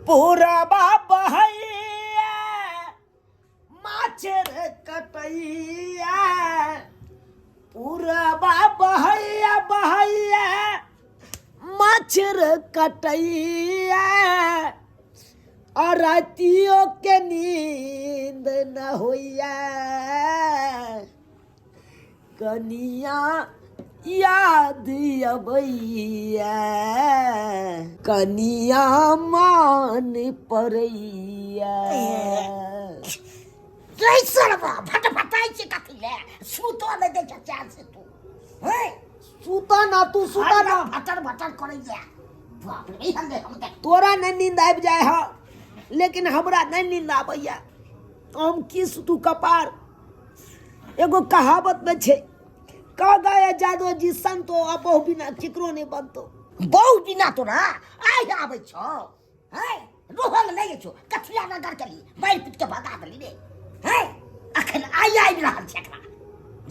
पूरा बहैया माछर कटैया पूरा बहैया बहैया माछर कटैया आ रातियों के नींद न होइया कनिया याद अबैया कनिया मान परैया। रे सरबा भटभटाइ छै कथी ले सुतो नहि दै छै चैन से तू हे। सुता ना तू सुता ना। भटर भटर करैया बाप रे हम देख हम देख। तोरा नहि नींद आबि जाय ह लेकिन हमरा नहि नींद आबैया। हम की सुतू कपार। एगो कहावत में छै कह गए जादव जी संतो आ बहु बिना केकरो नहि बनतो। बहु बिना तोरा आइ आबै छौ है रोहल नहि छौ कथिया नगर के लिए मारि पीट के भगा देली रे है। अखन आइ आबि रहल छै एकरा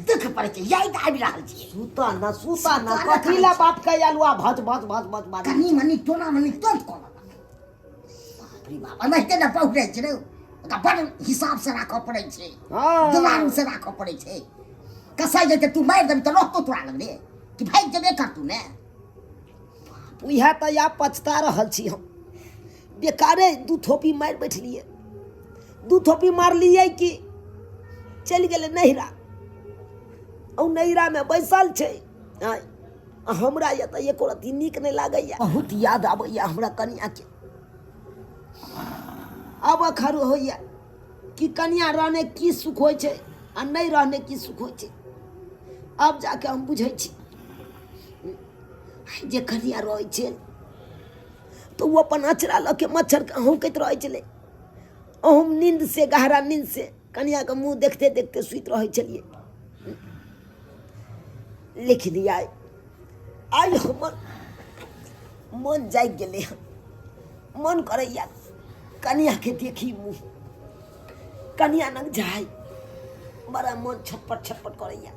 दुख पड़ै छै याद आबि रहल छै। सुता ना सुता ना कथी ला बाप के आलुआ भज भज भज भज भज कनी मनी टोना मनी तुरंत कऽ लेलक। बाप रे बाप एनाहिते ने बहु रहै छै रे ओकरा बड़ हिसाब से राखऽ पड़ै छै। हाँ। दुलारू से राखऽ पड़ै छै। कसाई जेतै तू मारि देबी तऽ रहतो तोरा लग रे कि भागि जेबे करतू ने। उएह तऽ आब पछता रहल छी हम बेकारे दू थोपी मारि बैठलियै। दू थोपी मारलियै कि चलि गेलै नैहरा। ओ नैहरामे बैसल छै आँय हमरा एतऽ एको रत्ती नीक नहि लागैए। बहुत याद आबैए हमरा कनियाके। आब अखर होइए कि कनिया रहने की सुख होइ छै आ नहि रहने की सुख होइ छै। आब जाके हम बुझै छी जे कनिया रहै छै तऽ ओ अपन अचरा लऽ के मच्छरके हौंकैत रहै छलै। हम नींद से गहरा नींद से कनियाके मुँह देखते देखते सुति रहै छलियै। लेकिन आइ आइ हमर मन जागि गेलै हन। मन करैया कनियाके देखी मुँह कनिया लग जाय बड़ा मन छटपट छटपट करैया।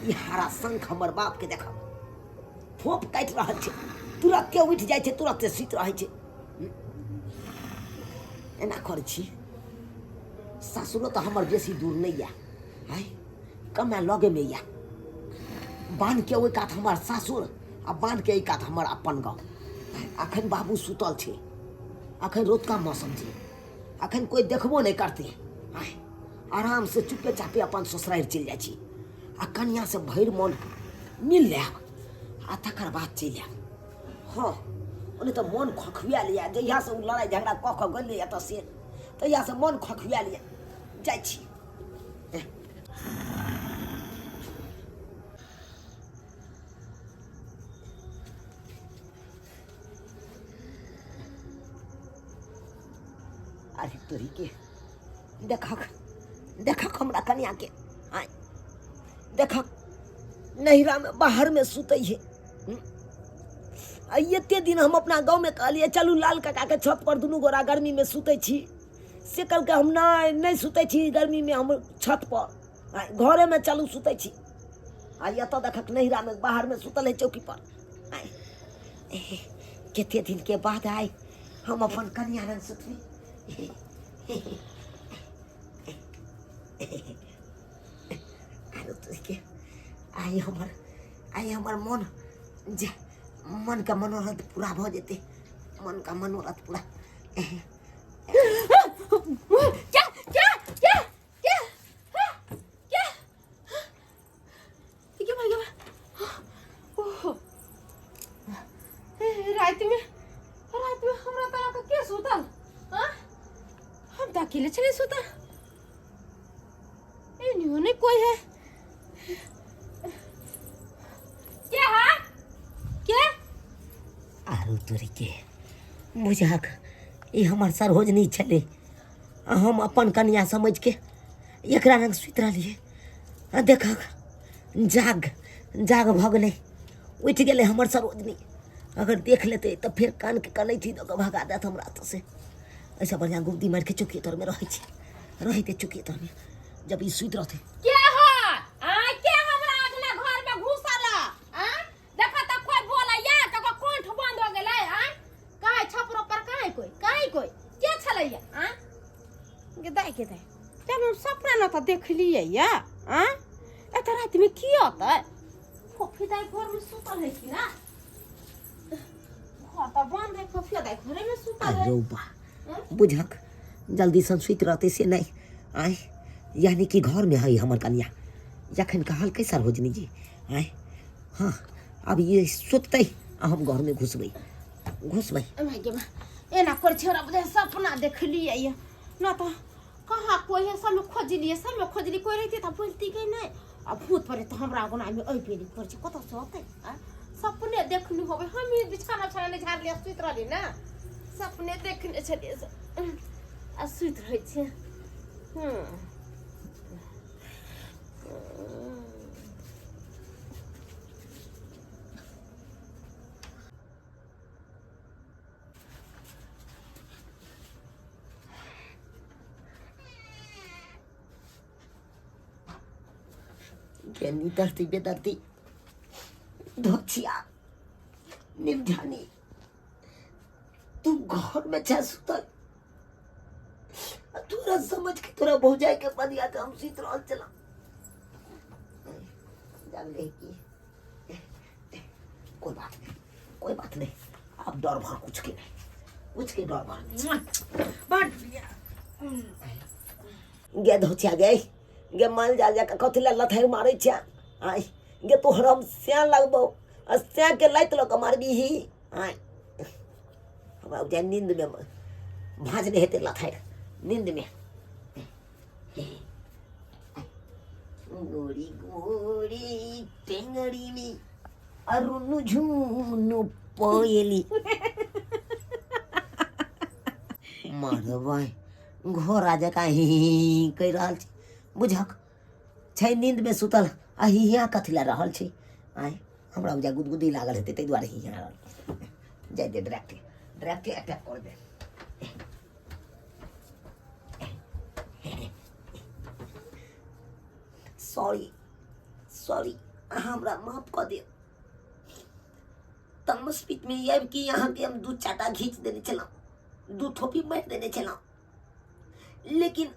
ई हरा शंख हमर बापके देखब फोप काटि रहल छै तुरते उठि जाइ छै तुरते सुति रहै छै। एना करै छी सासुरो तऽ हमर बेसी दूर नहि यऽ आँय कमे लगेमे यऽ। बान्हके ओहि कात हमर सासुर आ बान्हके एहि कात हमर अपन गाँव। अखन बाबू सुतल छै अखन रौतका मौसम छै अखन कोइ देखबो नहि करतै। आँय आराम से चुपे चापे अपन ससुरारि चलि जाइ छी आ कनियासँ भरि मोन मिल लेब आ तकर बाद चलि आयब। हँ ओने तऽ मोन खखुआयल यऽ जहियासँ ओ लड़ाइ झगड़ा कऽ कऽ गेलै एतऽ से तहियासँ मोन खखुआयल यऽ। जाइ छी। अरे तोरी के देखक देखक हमरा कनिया के आय देखक नैहरा में बाहर में सुतै है। आ एते दिन हम अपना गाँव में कहलियै चलू लाल काका के छत पर दुनू गोरा गर्मी में सुतै छी से कहलकै हम नहि नहि सुतै छी गर्मी में हम छत पर आय घरे में चलू सुतै छी। आ एतऽ देखक नैहरा में बाहर में सुतल है चौकी पर। आय कते दिन के बाद आय हम अपन कनिया लग सुतबै। आरो तोहके आइ हमर मन जे मन के मनोरथ पूरा भऽ जेतै। मन का मनोरथ पूरा। क्या क्या क्या क्या क्या क्या भाई क्या ओहो राति में हमरा तरह के के सुतल? हाँ हम तो अकेले चले सुतल। ए नियो नहीं कोई है। क्या है क्या? आरो तोरी के बुझाक ई हमर सरोजनी छलै आ हम अपन कनिया समझ के एकरा लग सुति रहलियै। आ देखक जाग जाग भऽ गेलै उठि गेलै हमर सरोजनी। अगर देख लेतै तऽ फेर कानके कनैठी दऽ कऽ भगा देत हमरा एतऽ से। एहिसँ बढ़िआँ गुब्दी मारिके चौकी तरमे रहै छी रहैते चौकी तरमे जब ई सुति रहतै। के है आ के हमरा अगना घर में घुसल आ? देखा त कोई बोलैया ककरो कंठ बंद हो गेलै आ? कहै छौ कोई के छलैया आ गे दाइ गे दाइ चलू सपना न तऽ देखलियै या आ एते रातिमे की अतै फोफी दाइ घरमे सुतल है कि ना घर तऽ बंद है फोफी दाइ घरेमे सुतल है अरे बा बुझक जल्दी सन सुति रहतै से नहि आँय यानी कि घरमे है हमर कनिया जखन कहलकै सरोजनी जी आँय हाँ अब ये सुततै आ हम घरमे घुसबै घुसबै भाई गे बा, एना कर छै हमरा बुझाइ सपना देखलियै ये न तऽ कहाँ कोई है सब खोजलियै सब खोजली कोई रहती तऽ बोलती के नहि आ भूत पड़े तऽ हमरा अंगनामे एहि बेरी कर छै कतऽ से अतै आँय? सपने देखने होबै हम ही बिछाना उछाना नहि झाड़लियै सुति रहली ने सपने देखने छलियै से आ सुति रहै छियै हूँ केनी धरती बेधरती धोचिया निमझानी तू घर में छा सुतल आ तोरा समझ के तोरा भौजाई के बदिया के हम सुति रहल छलहुँ जानले की कोई बात नहीं कोई बात नहीं अब डर भर कुछ के नहीं कुछ के डर भर नहीं बड गे धोचिया गे गे माल जाल जाके कथी लए लथारि मारै छै आँय गे तोहर हम सैं लगबौ आ सैं के लाति लऽ कऽ मारबीही आँय हमरा बुझाइ नींदमे भाँज नहि हेतै लथारि नींदमे गोरी गोरी टेंगड़ी में अरुण झुनु पोयली मारबै घोड़ा जकाँ ही ही ही कहि रहल छै बुझक छै नींदमे सुतल आ हिया कथी लए रहल छै आँय हमरा बुझाइ गुदगुदी लागल हेतै ताहि दुआरे हिया रहल जाय दे डायरेक्टे डायरेक्टे अटैक कर दे सॉरी सॉरी अहाँ हमरा माफ कऽ दिअ तमस पीतमे आबि कि अहाँके हम दू चाटा घीच देने छलहुँ दू थोपी मारि देने छलहुँ लेकिन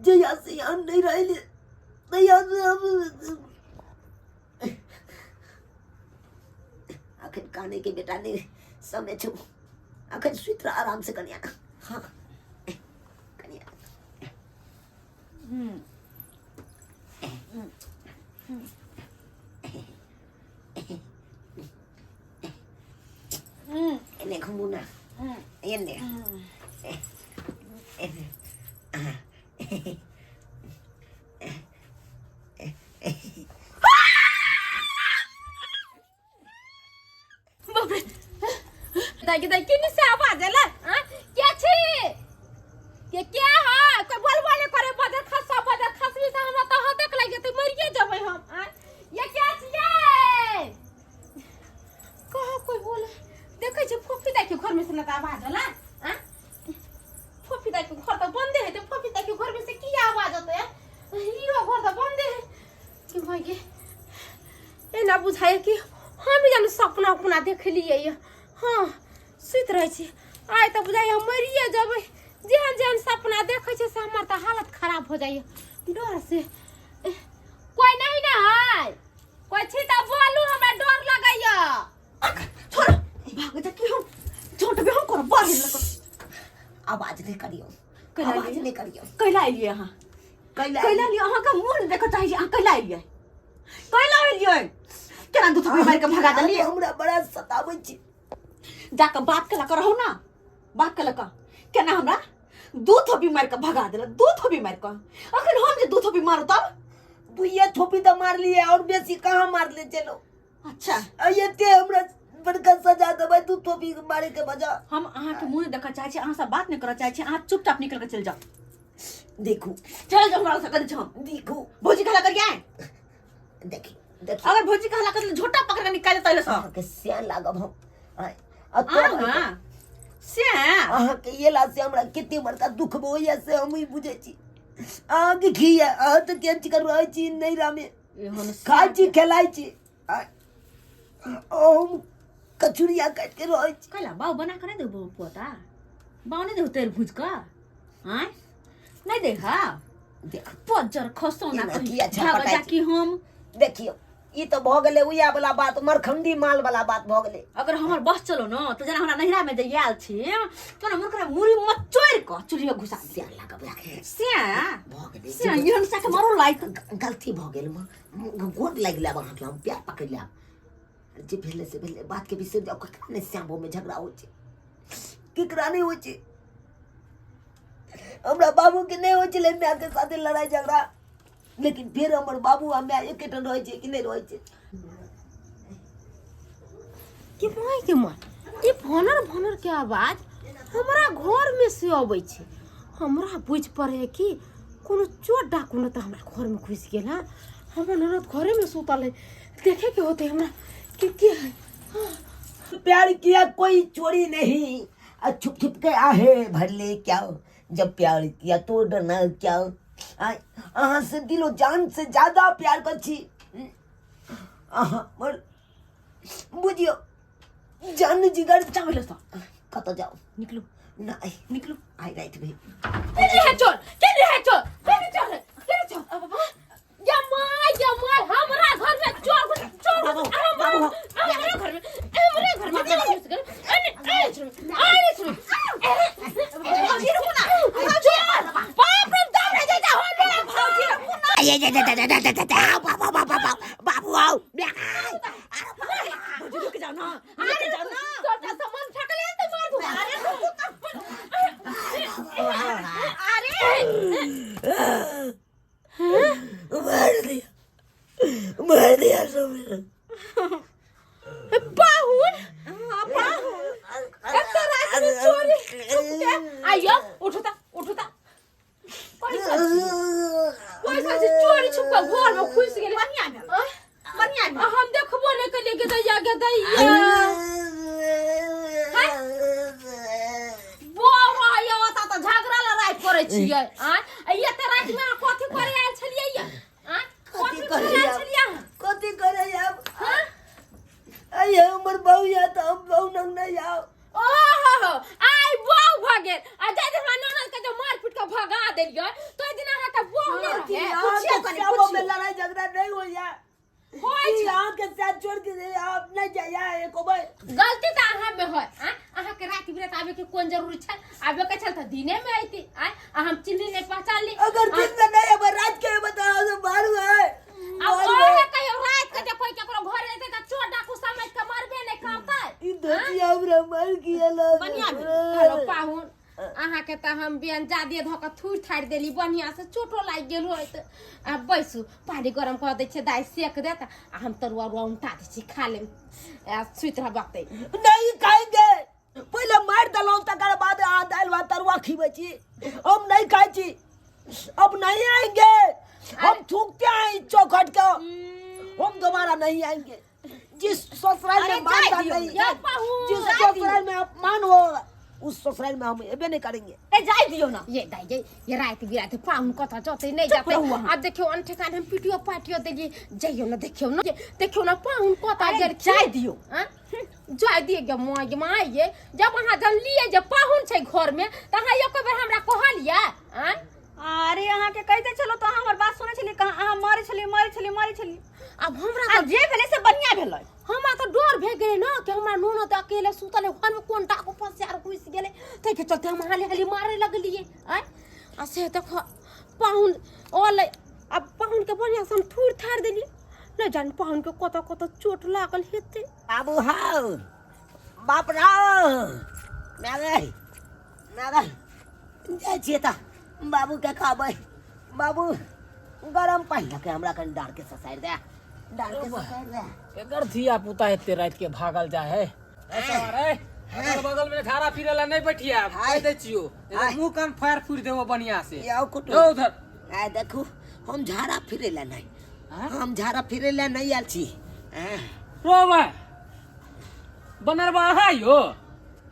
जहिया से यहाँ नहीं रहले तहिया से हम अखन काने के बेटा नहीं समय छौ अखन सुति रह आराम से कनिया हाँ कनिया एने घुमू ना एने एने बाप रे दाई के दाई केने से आवाज एलै आँ के छी के के है कोई बोलबो नहि करे बजर खसा बजर खसली से हमरा तऽ हदक लागि जेतै मरिए जेबै हम आँ ये के छियै कहाँ कोई बोले देखै छै फोफी दाई के घर में से न तऽ आवाज एलै आँ फोफी दाई के घर तऽ बंदे हेतै फोफी दाई के घर में से की आवाज अतै इहो घर तऽ बंदे है कि भाई के एना बुझाय कि हम जानु सपना उपना देखलियै ये हाँ सुति रहै छी आइ तऽ बुझाइ हम मरिए जेबै जेहन जेहन सपना देखै छै से हमर तऽ हालत खराब हो जाइए डर से कोई नहीं ना है कोई छी तऽ बोलू हमरा डर लगैया छोड़ भाग जा की हम छोट भी हम करब बाहर लग आवाज नहि करियौ कैला आवाज एलियै? नहि करियौ कैला एलियै अहाँ कैला कैला एलियै अहाँके मुँह नहि देखऽ चाहै छी अहाँ कैला एलियै कैला एलियै केना दू थप्पी मारि कऽ भगा देलियै हमरा बड़ा सताबै छी जाकऽ बात केला करहु ना बात केला कऽ केना हमरा दू थप्पी मारि कऽ भगा देलक दू थप्पी मारि कऽ अखन हम जे दू थप्पी मारू तब दुइये थोपी तऽ मारलियै और बेसी कहाँ मारले चलो अच्छा एते हमरा बड़का सजा देबै तू टोपी मारे के बजा हम अहाँके मुँह नहि देखऽ चाहै छी अहाँसँ बात नहि करऽ चाहै छी अहाँ चुपचाप निकल कऽ चलि जाउ देखू चल जाउ हमरा से करै हम देखू भौजी कहला करिए देखी देखी अगर भौजी कहला कर झोटा पकड़ के निकाल देतै से अहाँके सियान लागब हम आँय, आ तब अहाँ से अहाँके एला से हमरा कते बड़का दुख होइया से हम ही बुझै छी अहाँके की यऽ अहाँ तऽ केहन चिकन रहै छी नैहरामे एहन खाइ छी खेलाइ छी आ हम कचुरिया काटि के रहै छी। कैला बाउ बना कऽ नहि देबो पोता? बाउ नहि देबो तेल भूज कऽ? आँय नहि दे हा? देख पज्जर खसौना एना कहीं किया भागल छटपटाइ जा कि हम। देखियौ ई तऽ भऽ गेलै उएह वाला बात, मरखंडी माल वाला बात भऽ गेलै। अगर हमर बस चलो न तऽ जेना हमरा नैहरा में जे आयल छी तोरा मन करे मुड़ी मचोड़ि कऽ चूल्ही में घुसा दे। सियार लागब राखे सिया भऽ गेलै। सिया एहन साके मारो लाइक। गलती भऽ गेल माँ, गोर लागि लेब अहाँके, हम प्यार पकड़ि लेब। जे भेलै से भेलै, बातके बिसरि जाउ। ककरा नहि श्यामो में झगड़ा होइ छै? केकरा नहि होइ छै? हमरा बाबूके नहि होइ छलै मायके साथे लड़ाइ झगड़ा, लेकिन फेर हमर बाबू आ माय एकेठाम रहै छै कि नहि रहै छै? के माय के माय, ई भनर भनर के आवाज हमरा घर में से अबै छै। हमरा बुझि पड़े है कि कोनो चोर डाकू ने तऽ हमरा घर में घुसि गेल। हँ, हमर ननद घरे में सुतल है, देखे के होते हमरा कि के है। प्यार किया कोई चोरी नहीं, आ छुप छुप के आहे भर ले क्या, जब प्यार किया तो डरना क्या। अहाँ से दिलो जान से ज्यादा प्यार कर छी अहाँ, हमर बुझियो जान जिगर। जाओ ले सा। कतऽ जाउ? निकलू। नहीं। निकलू। आइ राति में के है चोर? के है चोर? के चोर है? के चोर? या my या my, हमरा घर में चोर घुस, चोर घुस, बाबू, हमरा हमरा घर में, हमरे घर में चोर घुस गेल। अने अने सुन, अने सुन, भौजी रुकू ना। चोर, बाप रे दाम रे जाता हो रे भौजी रुकू ना। ये ये ये ये ये ये बाबू बाबू बाबू आओ। भौजी रुक जाओ ना। अरे जाओ ना। तोरा सामान फेंकले तो मार दूंगा। अरे रुकू तो। अरे मार दिया, मार दिया सब। पाहुन हाँ पाहुन। एते रात में चोरी छुप के आइयो, उठो ता, उठो ता। पैसा पैसा से चोरी छुप के घर में घुस गेलै। बढ़िया भेल। आँय? बढ़िया भेल। आ हम देखबो नहि केलियै। गेदैया गेदैया बौआ, यौ ओतऽ तऽ झगड़ा लड़ाइ करै छियै। आँय, आ एते रातिमे अहाँ कथी करे आयल छलियै यै? आँय, कथी कथी करे करे आयल आयल? छलियै अहाँ? कथी करे आब? हाँ? अये हमर बहू या तऽ हम बहू नंग नहीं आओ। ओहो, आइ बौह भऽ गेल। आ जाहि दिन हमरा ननद के जे मारि पीट के भगा देलियै, तो दिन अहाँके बौह नहि रहै? पुछियौ कनि, श्यामो में पुछियौ। लड़ाई झगड़ा नहीं होइया। होइ छै। अहाँ के साथ छोड़ के आप नहीं जाइया एको बार। गलती तऽ अहाँ में है। आँ, अहाँके राति बिरात आबे के कोन जरूरी छै? आबे के छल तऽ दिने में अयती। आँ, आ हम चिन्हली नहि पहचानली। अगर दिन में नहीं अब रात के बता तो मारू है। अब ओहे कहियो रात के जे कोई केकरो घर एतै तऽ चोर डाकू समझ के मारबे नहि करतै? ई धोती हमरा मार किया लग। बढ़िया भेल। हेलो पाहुन, अहाँके तऽ हम बियन जादे धऽ कऽ थूरि थारि देली, बढ़िआँ से चोटो लागि गेल होइत। आ बैसू, पानि गरम कऽ दै छियै, दाइ सेक देत आ हम तरुआ उरुआ उमटा दै छी, खा लेब आ सुति रहब अतै। नहीं खाएंगे, पहले मार दलौं तकर बाद अहाँ दालि भात तरुआ खिबै छी। हम नहीं खाइ छी, अब नहीं आएंगे हम। थूकते हैं इस चौखट के, हम दोबारा नहीं आएंगे। जिस ससुराल अरे में मान जाए दियो, नहीं, यौ पाहुन, जिस जाए दियो। ससुराल में अपमान हो उस ससुराल में हम एबे नहीं करेंगे। ए जाय दियौ ना। ये दाइ ये राति बिराति पाहुन कतऽ जतै नहि चुप जतै? रहू अहाँ। आब देखियौ, अनठेकान हम पिटियो पाटियो देलियै। जइयौ ने, देखियौ ने, देखियौ ने पाहुन कतऽ अरे गेलखिन। जाय दियौ। आँ? जाय दियै गे माय, गे माय ये, जब अहाँ जानलियै जे पाहुन छै घरमे तऽ अहाँ एको बेर हमरा कहलियै? आँय? अरे अहाँके कहिते छलहुँ तऽ अहाँ हमर बात सुनै छलियै कहाँ? अहाँ मारै छलियै, मारै छलियै, मारै छलियै। आब हमरा आ तऽ जे भेलै से बढ़िआँ भेलै। हमरा तऽ डर भए गेलै ने कि हमरा ननद अकेले सुतल है, घरमे कोन डाकू फंसियार घुसि गेलै, ताहिके चलते हम हाली हाली मारे लगलियै। आँय, आ से देख पाहुन अलै, आ पाहुनके बढ़िआँसँ हम थूरि थारि देलियै। नहि जानि पाहुनके कतऽ कतऽ चोट लागल हेतै। बाबू हौ, बाप रौ, माय माय, जाइ छियै तऽ बाबूके कहबै, बाबू गरम पानि लऽ के हमरा कनि डाँड़के ससारि दे, डाँड़के ससारि दे। एकर धिया पुता एते राति के भागल जाय है। अरे अगल बगल में झाड़ा फिरे ला नहीं बैठिया, कह दै छियो, हाय। मुंह कान फाड़ फूड़ देबो बढ़िया से। यौ कुटुम। जो उधर। आय देखू, हम झाड़ा फिरे ला नहीं, हाँ? हम झाड़ा फिरे ला नहीं आयल छी। हाँ। रो भाई बनरबा अहाँ यो,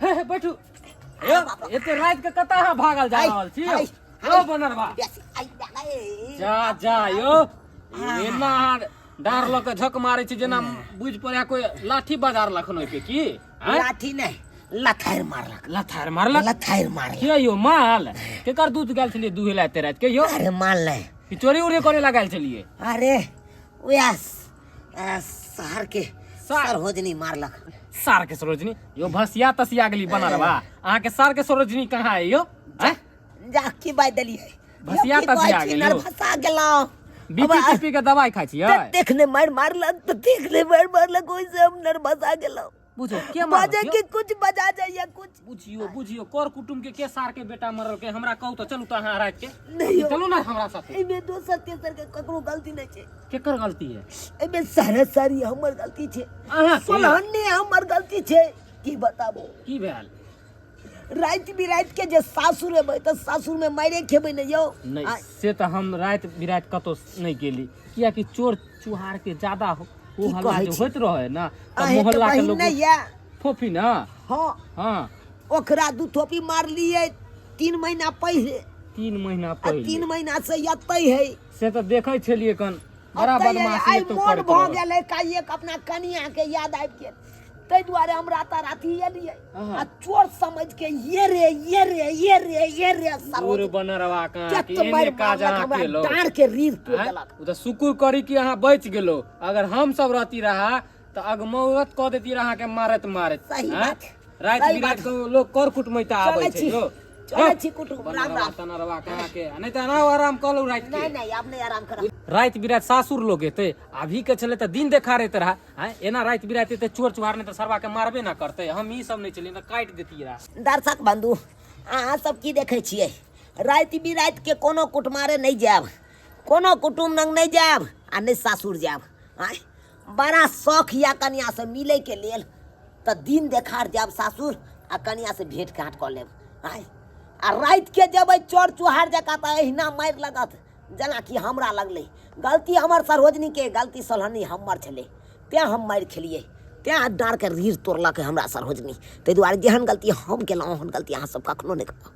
हे हे बैठू यो, एते राति के कतऽ अहाँ भागल जा हाय, रहल छी हाय, यो? यो बनरबा बेसी आइ आइ। जा जा यो, एना अहाँ डार लऽ के झक मारै छै जेना बुझि पड़ै कोई लाठी बाजार लखन ओहि पे की आँय? लाठी नहि लथारि मारलक लथार मारलक लथारि मारलक के यौ माल केकर दूध गेल छलियै दुहे ला एते राति के यौ अरे माल नहि ई चोरी उरी करे लगा छलियै अरे उएह शहर के सरोजनी मारलक सार के सरोजनी यो भसिया तसिया गेली बनरवा अहाँ के सार के सरोजनी कहाँ है यो आँय? जा की बात देलियै भसिया यौ, की तसिया कहै छी, गेल यौ। नर्भसा गेलहुँ बीपी तीपी के दवाई खाइ छियै ततेक ने मारि मारलक ततेक ने मारि मारलक ओहिसँ हम नर्भसा गेलहुँ बुझो के मारलक बजे यौ? के कुछ बजा जाइए कुछ बुझियो बुझियो कर कुटुम के के सार के बेटा मरल के हमरा कहू तऽ चलू तऽ अहाँ राति के नहीं यौ। चलू ना हमरा साथे एहिमे दोसर तेसर के ककरो गलती नहि छै केकर गलती है एहिमे सारे सारी हमर गलती छै अहाँ के? सोलहन्ने हमर गलती छै की बताबू की भेल राति बिराति के जे सासुर एबै तऽ सासुर मे मारे खेबै ने यौ नहि आ, से तऽ हम राति बिराति कतौ नहि गेली कियाकि चोर चुहार के ज्यादा हो की हल्ला कहै जे छी? होइत रहे ना तऽ अहें के मोहल्ला के बहिन लोग नहि यऽ फोफी ना हँ हाँ ओकरा दू थोपी मारलियै 3 महीना पहिले 3 महीना आ पहिले 3 महीना से एतै है से तऽ देखै छलियै कन बड़ा एतै है, बदमाशी आइ एतौ मोन करैत भऽ रहै। गेलै काइएक अपना कनिया के याद आबि गेल ताहि दुआरे हम राताराती एलियै हाँ। आ चोर समझ के ये रे ये रे ये रे ये रे दूर सरोज बनरवा कहाँ केत के एने मारि काज मारलक अहाँ हमरा केलौ डाँड़ के रीढ़ तोड़ि आँय? देलक ओ तऽ शुक्र करी कि अहाँ बचि गेलो अगर हम सब रहती रहा तऽ अगमौरत कऽ देती रहा अहाँके मारैत मारैत सही आँय? बात। राति सही बिराति बात। के लोग कर कुटमैता आबै चलै छै छी यौ चलै छी कुटुम राम बनरवा राम तनरवा कहाँ के आ नहि तऽ एना आराम कऽ लू राति के नहि नहि आब नहि आराम करब राति बिराति सासुर लोग एतै अभी के छलै तऽ दिन देखारैत रहा आँय एना राति बिराति एतै चोर चुहार नहि तऽ सरवा के मारबे ना करतै हम ई सब नहि छलियै तऽ काटि देतियै रहा दर्शक बंधु अहाँ सब की देखै छियै राति बिराति के कोनो कुटमारे नहि जायब कोनो कुटुम लग नहि जायब आ नहि सासुर जायब आँय बड़ा शौख यऽ कनियाँसँ मिलैके लेल तऽ दिन देखार जायब सासुर आ कनियाँसँ भेँट घाँट कऽ लेब आँय आ रातिके जेबै चोर चुहार जकाँ तऽ एहिना मारि लगत जेनाकि हमरा लगलै गलती हमर सरोजनीके गलती सलहनी हमर छलै तेँ हम मारि खेलियै तेँ डाँड़के रीढ़ तोड़लक हमरा सरोजनी ताहि दुआरे जेहन गलती हम केलहुँ ओहन गलती अहाँ सब कखनो नहि करब।